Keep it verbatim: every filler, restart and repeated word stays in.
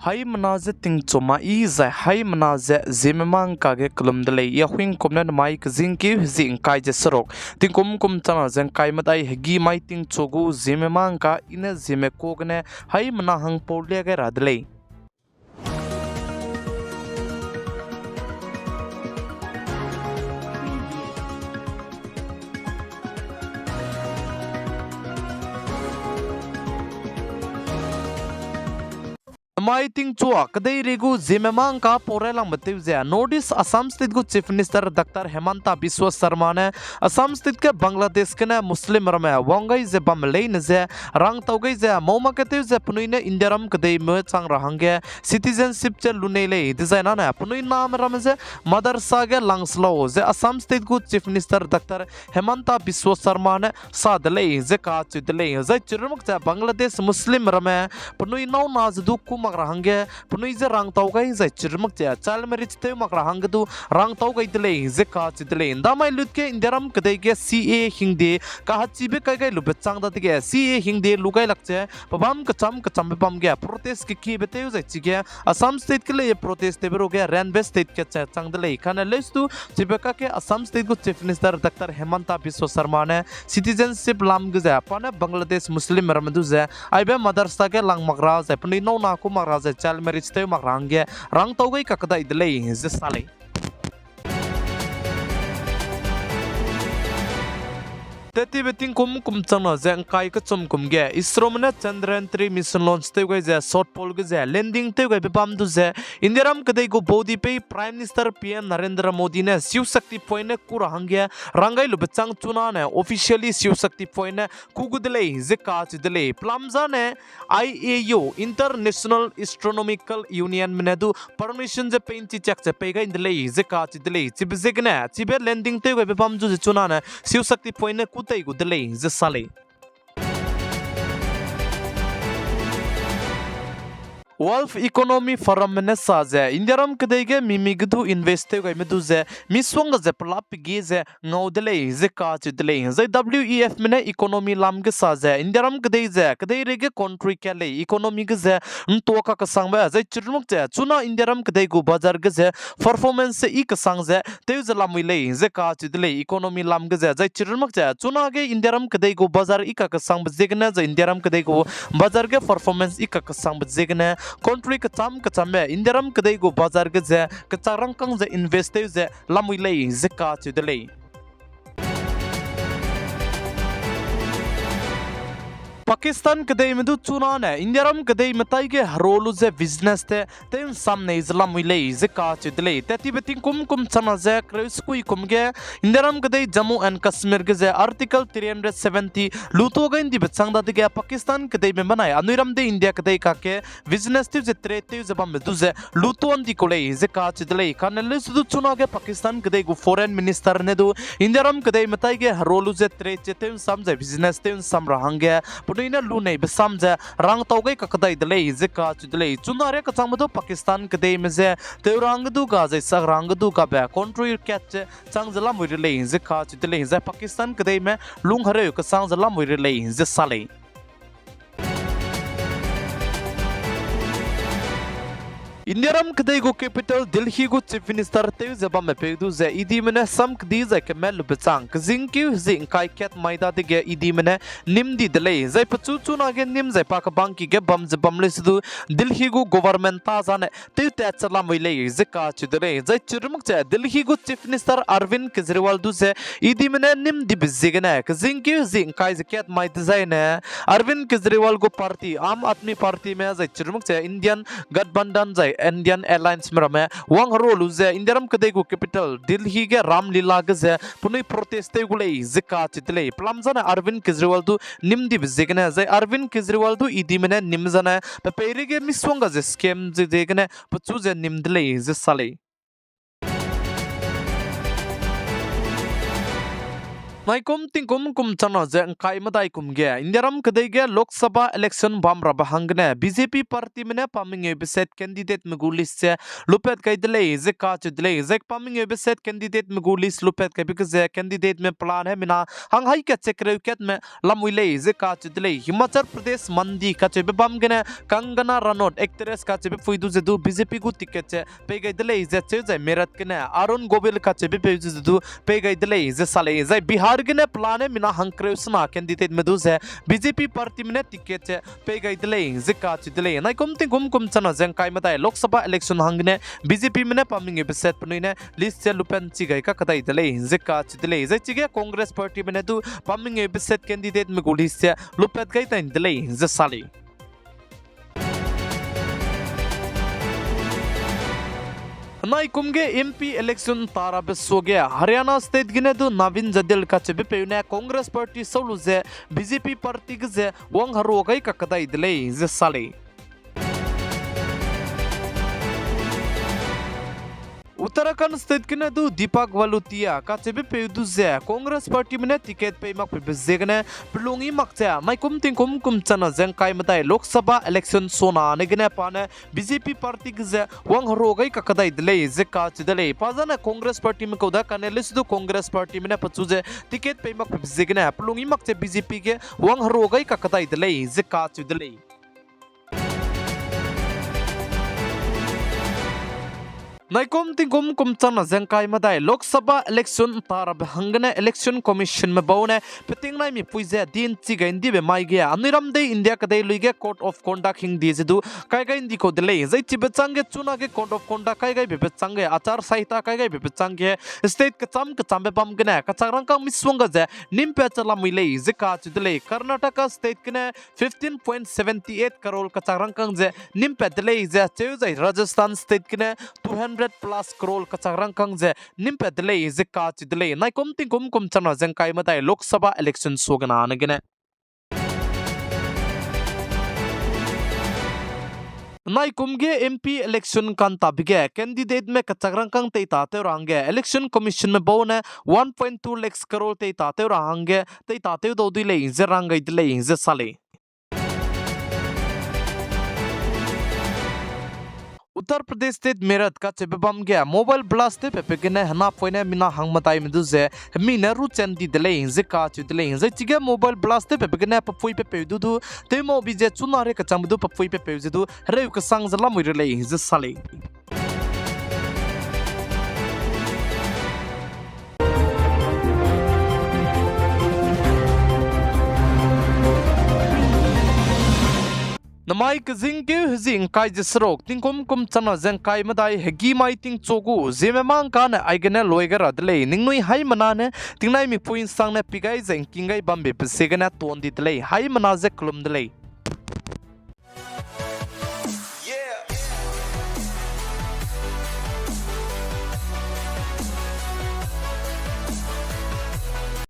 Haimena ze tingchu ma i zai haimena ze Zeme mangka ge kelum de lei. I Ahuingkum ne namai kezingkeu hezie ngkai ze seruk, tingkum kum changna ze ngkai medai hegî mai tingchu gu Zeme mangka i ne Zeme ka gene haimena hangpau lia gai ra de lei. Namai tingchua kedeirei gu Zeme mangka pau railangbe tew ze North East Assam State gu Chief Minister Doctor Himanta Biswa Sarma ne Assam State ge Bangladesh gene Muslim ramme wang gai ze bamme leine je rangtau gai ze mau mak ge tew ze penui ne Indiaram kedeime chang ra hangge citizenship ze lunei lei dezai nane penui name ramme je madrasa ge lang se lau ze Assam State gu Chief Minister Doctor Himanta Biswa Sarma ne sa de lei ze kacheu de lei. Zai chirumak ze Bangladesh Muslim ramme penui nâu na ze du kû mak ra hangge penui je rangtau gai zai chirumak ze child marriage tew mak ra hangge du rangtau gai de lei ze kacheu de lei. Ndamai lut ge Indiaram kedei ge C A hingde kahachibe kai gai lube chang dadege C A hingde lu gai lak ze pebâm kechâm kechâmbe bam ge protest kekiebe tew zai chige Assam State ge lei protest tewbe ruge Ranbei State ge che chang de lei. Kane leuse du chibe kakge Assam State gu Chief Minister Doctor Himanta Biswa Sarma ne citizenship lam ge ze pa ne Bangladesh Muslim ramme du ze aibe madrasa ge lang mak ra zai penui nâu na kû mak ra zai child marriage tew mak ra hangge rangtau gai kakdai de lei ze sa lei. Tettibe tingkum kum changna ze ngkai kechum kum ge ISROme ne Chandrayaan three mission launch tew gai ze South Pole ge ze landing tew gaibe bam du ze Indiaram kedei gu baudipei Prime Minister P M Narendra Modi ne Shiv Shakti Point ne kû ra hangge rang gai lube chang chunane officially Shiv Shakti Point ne kû gu de lei ze kacheu de lei. Pelam zane I A O, International Astronomical Unionme ne du permission ze pei nchi chak ze pei gai de lei ze kacheu de lei. Chibe ziegene chibe landing tew gaibe bam du ze chunane Shiv Shakti Point ne kû tei gu de lei ze sa lei. World Economic Forumme ne sa ze Indiaram kedei ge mimi ge du invest tew gaime du ze misongga ze pelap pege ze ngau de lei ze kacheu de lei. Zai W E Fme ne economy lam ge sa ze Indiaram kedei ze kedeirei ge country kat lei economy ge ze ntua kakesangbe zai chirumak ze chuna Indiaram kedei gu bazar ge ze performance ze i kesang ze tew ze lamui lei ze kacheu de lei. Economy lam ge ze zai chirumak ze chuna ge Indiaram kedei gu bazar i kakesangbe ziegene zai Indiaram kedei gu bazar ge performance i kakesangbe ziegene country kechâm kechâmbe Indiaram kedei gu bazar ge ze kechak rangkâng ze invest tew ze lamui lei ze kacheu de lei. Pakistan kedeime du chunane Indiaram kedeime taige hero lu ze business te tew nsam nei ze lamui lei ze kacheu de lei. Tettibe tingkum kum changna ze kereu sekui kum ge Indiaram kedei Jammu and Kashmir ge ze Article three hundred seventy lutua gai ndibe chang dadege Pakistan kedeime benai anui ram de India kedei kakge business tew ze trade tew ze bambe du ze lutua ndi kau lei ze kacheu de lei. Kane leuse du chunage Pakistan kedei gu foreign minister ne du Indiaram kedeime taige hero lu ze trade ze tew nsam zai business tew nsam ra hangge penui ne luneibe sam ze rangtau gai kakdai de lei ze kacheu de lei. Chuna ria kechangbe du Pakistan kedeime ze tew ra hangge du ga zai sak ra hangge du gabe country kat ze chang ze lamui re lei ze kacheu de lei. Zai Pakistan kedeime lung hereu kesang ze lamui re lei ze sa lei. Indiaram kedei gu capital Delhi gu Chief Minister tew ze bamme peu du ze EDme ne sam kedi zai keme lube chang kezingkeu hezie ngkai kat mai dadege EDme ne nîm di de lei. Zai pechu chunage nîm zai pa kebangki ge bam ze bam lei se du Delhi gu government ta zane tewtat ze lamui lei ze kacheu de lei. Zai chirumak ze Delhi gu Chief Minister Arvind Kejriwal du ze EDme ne nîm dibe ziegene kezingkeu hezie ngkai ze kat mai dezaine Arvind Kejriwal gu party Aam Aadmi Partyme zai chirumak ze Indian Gathbandhan zai Indian Allianceme ramme wang hero lu ze Indiaram kedei gu capital Delhi ge Ram Lila ge ze penui protest tew gu lei ze kacheu de lei. Pelam zane Arvind Kejriwal du nîm dibe ziegene zai Arvind Kejriwal du EDme ne nîm zane pe peireige misongga ze scam ze ziegene pechu ze nîm de lei ze sa lei. Naikum tingkum kum changna ze ngkai medai kum ge Indiaram kedei ge Lok Sabha election bam rabe hanggene B J P partyme ne pa mengeube set candidateme gu list ze lupat gai de lei ze kacheu de lei. Zai pa mengeube set candidateme gu list lupat gaibe ge ze candidateme pelane mina hang hai kat ze kereu katme lamui lei ze kacheu de lei. Himachal Pradesh Mandi kacheube bam gene Kangana Ranaut actress kacheube pui du ze du B J P gu ticket ze pei gai de lei ze cheu zai Meerut gene Arun Govil kacheube peu ze du pei gai de lei ze sa lei. Zai Bihar gene pelane mina hangkereu sena candidateme du ze B J P partyme ne ticket ze pei gai de lei ze kacheu de lei. Naikum tingkum kum changna ze ngkai medai Lok Sabha election hanggene B J Pme ne pa mengeube set penui ne list ze lupat chi gai kakdai de lei ze kacheu de lei. Zai chige Congress partyme ne du pa mengeube set candidateme gu list ze lupat gai dai de lei ze sa lei. Naikum ge M P election nta rabe suage Haryana state gene du Navin Jindal kacheube peu ne Congress party sau lu ze B J P party ge ze wang herua gai kakdai de lei ze sa lei. Uttarakhand state gene du Deepak Valotia kacheube peu du ze Congress partyme ne ticket pei makpeibe ziegene pelung i mak ze naikum tingkum kum changna ze ngkai medai Lok Sabha election sona ne gene pa ne B J P party ge ze wang herua gai kakdai de lei ze kacheu de lei. Pa zane Congress partyme kau da kane lesu du Congress partyme ne pechu ze ticket pei makpeibe ziegene pelung i mak ze B J P ge wang herua gai kakdai de lei ze kacheu de lei. Naikum tingkum kum changna ze ngkai medai Lok Sabha election nta rabe hanggene Election Commissionme bau ne peting naimipui ze din chi gai ndibe mai ge anui ram dei India kedei lui ge code of conduct hingdi ze du kai gai ndi kau de lei. Zai chibe chângge chunage code of conduct kai gaibe chângge Achar Sanhita kai gaibe chângge state kecham kechambe bam gene kachak rangkâng misongga ze nimpat ze lamui lei ze kacheu de lei. Karnataka state gene fifteen point seventy eight crore kachak rangkâng ze nimpat de lei ze cheu zai Rajasthan state gene two hundred plus crore kachak rangkâng ze nimpat de lei ze kacheu de lei. Naikum tingkum kum changna ze ngkai medai Lok Sabha election suagena ne gene naikum ge M P election kantabe ge candidateme kachak rangkâng teitatew ra hangge Election Commissionme bau ne one point two lakhs crore teitatew ra hangge teitatew dau dui lei ze rang gai de lei ze sa lei. Uttar Pradesh state Meerut kacheube bam ge mobile blast tewpatbe gene henapoine mina hangmedaime du ze hemi ne ruchen di de lei ze kacheu de lei. Zai chige mobile blast tewpatbe gene pepuipepeu du du tewmau bi ze chuna rei kechangbe du pepuipepeu ze du hereu kesang ze lamui re lei ze sa lei. Namai kezingkeu hezi ngkai ze seruk tingkum kum changna ze ngkai medai hegimai tingchu gu Zeme mangkane aigene loi gai ra de lei. Ningnui haimena ne tingnai mipui nsangne pi gai zai ngking gai bambe pe ziegene tuan di de lei. Haimena ze kelum de lei.